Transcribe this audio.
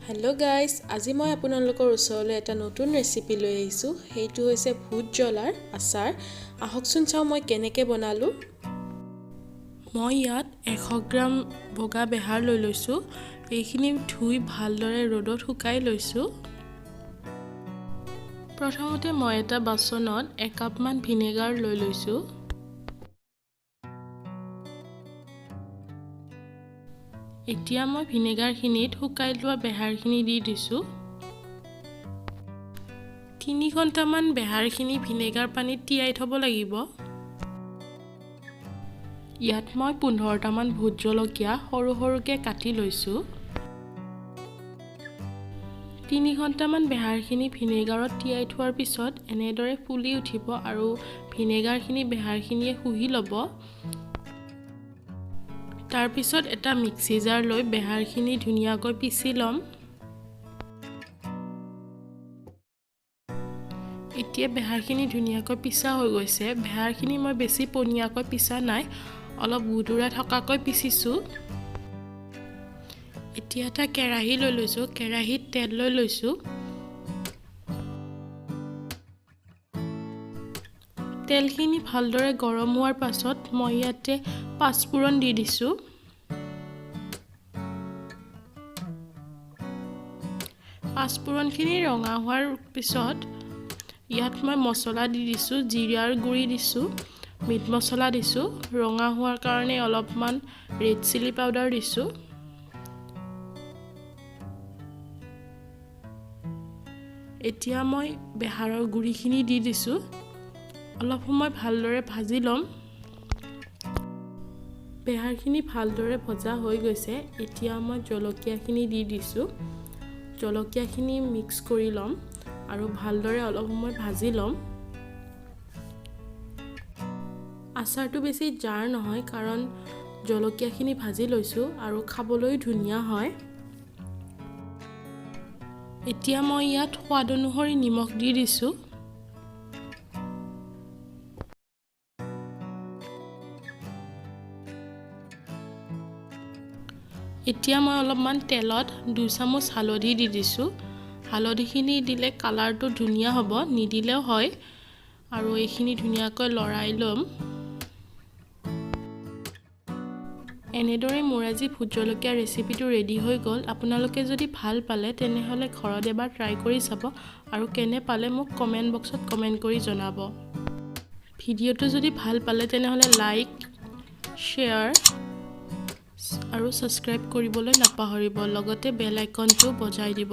Hello' guys, আজি মই আপোনালোকৰ ওচৰলৈ এটা নতুন ৰেচিপি লৈ আহিছোঁ। সেইটো হৈছে ভোট জলাৰ আচাৰ। আহকচোন চাওঁ মই কেনেকৈ বনালোঁ। মই ইয়াত 100 গ্ৰাম বগা বেহাৰ লৈ লৈছোঁ। এইখিনি ধুই ভালদৰে ৰ'দত শুকাই লৈছোঁ। প্ৰথমতে মই এটা বাচনত একাপমান ভিনেগাৰ লৈ লৈছোঁ। এতিয়া মই ভিনেগাৰখিনিত শুকাই লোৱা বেহাৰখিনি দি দিছোঁ। 3 ঘণ্টামান বেহাৰখিনি ভিনেগাৰ পানীত তিয়াই থ'ব লাগিব। ইয়াত মই 15টামান ভোট জলকীয়া সৰু সৰুকৈ কাটি লৈছোঁ। 3 ঘণ্টামান বেহাৰখিনি ভিনেগাৰত তিয়াই থোৱাৰ পিছত এনেদৰে ফুলি উঠিব আৰু ভিনেগাৰখিনি বেহাৰখিনিয়ে শুহি ল'ব। তাৰপিছত এটা মিক্সি জাৰ লৈ বেহাৰখিনি ধুনীয়াকৈ পিচি ল'ম। এতিয়া বেহাৰখিনি ধুনীয়াকৈ পিচা হৈ গৈছে। বেহাৰখিনি মই বেছি পনীয়াকৈ পিচা নাই, অলপ গুদুৰা থকাকৈ পিচিছোঁ। এতিয়া এটা কেৰাহী লৈ লৈছোঁ। কেৰাহীত তেল লৈ লৈছোঁ। তেলখিনি ভালদৰে গৰম হোৱাৰ পাছত মই ইয়াতে পাঁচফোৰণ দি দিছোঁ। পাঁচফোৰণখিনি ৰঙা হোৱাৰ পিছত ইয়াত মই মছলা দি দিছোঁ। জিৰাৰ গুড়ি দিছোঁ, মিট মছলা দিছোঁ, ৰঙা হোৱাৰ কাৰণে অলপমান ৰেড চিলি পাউডাৰ দিছোঁ। এতিয়া মই বেহাৰৰ গুড়িখিনি দি দিছোঁ। অলপ সময় ভালদৰে ভাজি ল'ম। বেহাৰখিনি ভালদৰে ভজা হৈ গৈছে। এতিয়া মই জলকীয়াখিনি দি দিছোঁ। জলকীয়াখিনি মিক্স কৰি ল'ম আৰু ভালদৰে অলপ সময় ভাজি ল'ম। আচাৰটো বেছি জাৰ নহয়, কাৰণ জলকীয়াখিনি ভাজি লৈছোঁ আৰু খাবলৈ ধুনীয়া হয়। এতিয়া মই ইয়াত সোৱাদ অনুসৰি নিমখ দি দিছোঁ। এতিয়া মই অলপমান তেলত 2 চামুচ হালধি দি দিছোঁ। হালধিখিনি দিলে কালাৰটো ধুনীয়া হ'ব, নিদিলেও হয়। আৰু এইখিনি ধুনীয়াকৈ লৰাই ল'ম। এনেদৰে মোৰ আজি ভোট জলকীয়া ৰেচিপিটো ৰেডি হৈ গ'ল। আপোনালোকে যদি ভাল পালে, তেনেহ'লে ঘৰত এবাৰ ট্ৰাই কৰি চাব আৰু কেনে পালে মোক কমেণ্ট বক্সত কমেণ্ট কৰি জনাব। ভিডিঅ'টো যদি ভাল পালে, তেনেহ'লে লাইক, শ্বেয়াৰ আৰু ছাবস্ক্ৰাইব কৰিবলৈ নাপাহৰিব। লগতে বেল আইকনটো বজাই দিব।